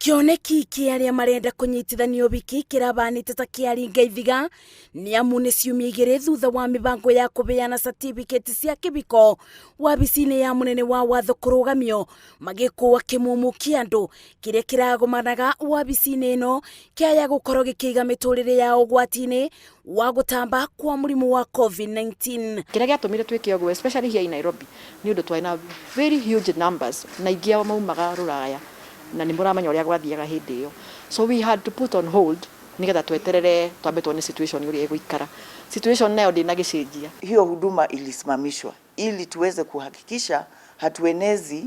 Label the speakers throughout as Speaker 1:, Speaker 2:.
Speaker 1: Kĩoneki kĩa arĩa marenda kũnyitithanio ũhiki kĩrabanĩte ta kĩaringa ithiga nĩ amu nĩ ciumia igĩrĩ thutha wa mĩbango ya kũheana certificate cia kĩhiko wabici-inĩ ya mũnene wa watho kũrũgamio magĩkũa kĩmumu kĩa andũ kĩrĩa kĩragomanaga wabici-inĩ ĩno kĩaya gũkorwo gĩkĩiga mĩtũrĩre yao ũgwati-inĩ wa gũtamba kwa mũrimũ wa COVID-19.
Speaker 2: Kĩrĩa gĩatũmire twĩke ũguo, especially here in Nairobi, nĩ ũndũ twarĩ na very huge numbers na aingĩ ao maumaga rũraya na nĩ mũramenya ũrĩa gwathiaga hĩndĩ ĩyo. So we had to put on hold nĩgetha tweterere twambe tuone situation ũrĩa ĩgũikara. Situation nayo ndĩnagĩcenjia.
Speaker 3: Hiyo huduma ilisimamishwa ili tuweze kuhakikisha hatuenezi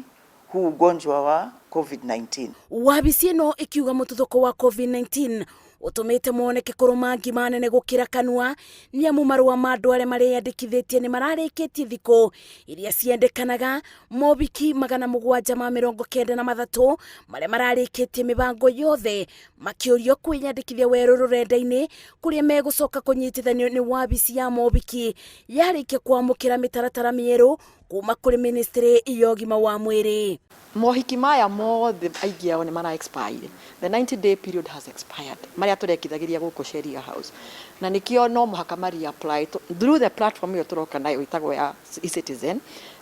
Speaker 3: huu ugonjwa wa COVID-19.
Speaker 1: Wabici ĩno ĩkiuga mũtuthũko wa COVID-19 ũtũmĩte moneke kũrũma ngima nene gũkĩra kanua nĩ amu marũa ma andũ arĩa mareyandĩkithĩtie nĩ mararĩkĩtie thikũ iria ciendekanaga mobiki 793 marĩa mararĩkĩtie mĩbango yothe makĩũrio kwĩyandĩkithia werũ rũrenda-inĩ kũrĩa megũcoka kũnyitithanio nĩ wabici ya mobiki yarĩkia kwamũkĩra mĩtaratara mĩerũ kuma kũrĩ ministry ya ũgima wa mwĩrĩ.
Speaker 2: Mohiki maya mothe aingĩ ao nĩ mara expire. The 90-day period has expired. Marĩa tũrekithagĩria gũkũ Sheria House. Na nĩkĩo no mũhaka ma reapply through the platform ĩyo tũroka nayo ĩtagwo ya eCitizen.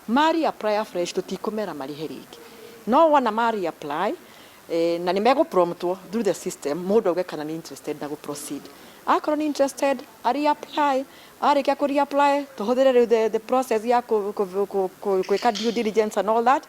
Speaker 2: Ma reapply afresh, tũtikũmera marĩhe rĩngĩ. No wona ma reapply na nĩ megũ promptwo through the system mũndũ auge kana nĩ interested na gũ proceed. Akorwo nĩ interested, a reapply. Arĩkia kũ reapply, tũhũthĩre rĩu the process ya gwĩka due diligence and all that.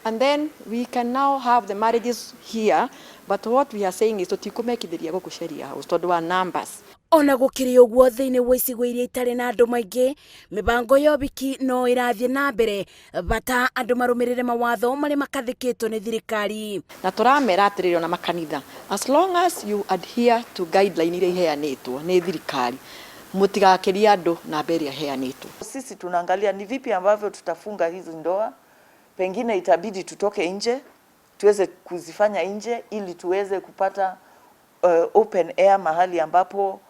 Speaker 2: And then we can now have the marriages here. But what we are saying is tũtikũmekithĩria gũkũ Sheria House tondũ wa numbers.
Speaker 1: Ona gũkĩrĩ ũguo, thĩinĩ wa icigo iria itarĩ na andũ maingĩ, mĩbango ya ũhiki no ĩrathiĩ na mbere bata andũ marũmĩrĩre mawatho marĩa makathĩkĩtwo nĩ thirikari.
Speaker 2: Na tũramera atĩrĩrĩ, ona makanitha, as long as you adhere to guideline iria iheanĩtwo nĩ thirikari, mũtigakĩrie andũ namba ĩrĩa iheanĩtwo.
Speaker 3: Sisi tunaangalia ni vipi ambavyo tutafunga hizi ndoa, pengine itabidi tutoke nje tuweze kuzifanya nje ili tuweze kupata open air, mahali ambapo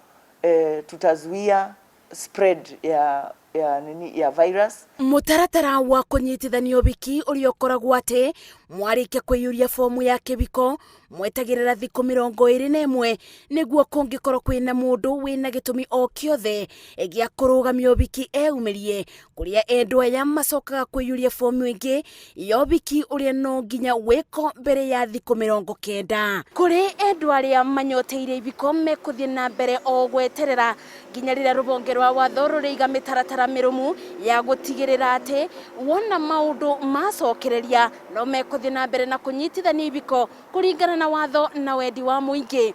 Speaker 3: tutazuia spread ya nini, ya virus.
Speaker 1: Mũtaratara wa kũnyitithanio ũhiki ũrĩa ũkoragwo atĩ mwarĩkia kũiyũria fomu ya kĩhiko mwetagĩrĩra thikũ 21 nĩguo kũngĩkorwo kwĩna mũndũ wĩna gĩtũmi o kĩothe gĩa kũrũgamia ũhiki eyumĩrie, kũrĩa endwa aya macokaga kũiyũria fomu ĩngĩ ya ũhiki ũrĩa no nginya wĩko mbere ya thikũ 90. Kũrĩ endwa arĩa manyoteire ibiko, mekũthiĩ na mbere o gweterera nginya rĩrĩa rũhonge rwa watho rũrĩiga mĩtaratara mĩrũmu ya gũtigĩrĩra atĩ wona maũndũ macokereria no mekũthiĩ na mbere na kũnyitithania ibiko kũringana na watho na wendi wa mũingĩ.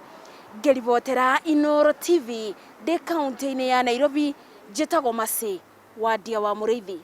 Speaker 1: Ngĩribotera Inooro TV ndĩ kaunti-inĩ ya Nairobi, njĩtagwo Mercy Wandia wa Mũrĩithi.